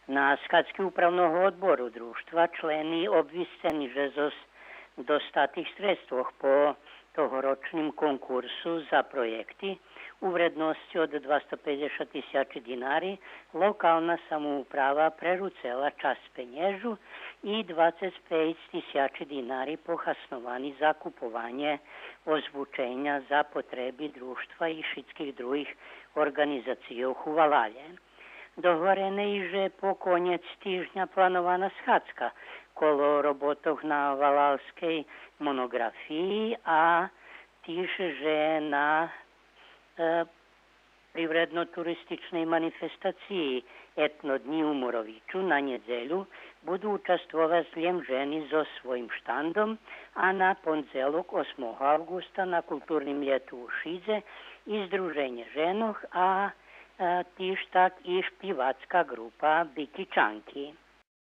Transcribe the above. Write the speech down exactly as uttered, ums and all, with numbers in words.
На схадзки Управного одбору Дружтва члени обвисцени же зоз достатих средствох по тогорочним конкурсу за проєкти у вредносци од двасто пейдзешат тисячи динари локална самоуправа преруцела часц пенєжу и двацец пейц тисячи динари похасновани за купованє озвученя за потреби Дружтва и шицких других орґанизацийох у валалє. Договорене и же по конєц тижня планована схадзка коло роботох на валалскей моноґрафиї, а тиж же на е, привредно-туристичней манифестациї Етно днї у Моровичу на нєдзелю буду участвовац лєм жени зоз своїм штандом, а на пондзелок, осмого авґуста, на Културним лєту у Шидзе и Здруженє женох, а, е, тиж так и шпивацка ґрупа Бикичанки.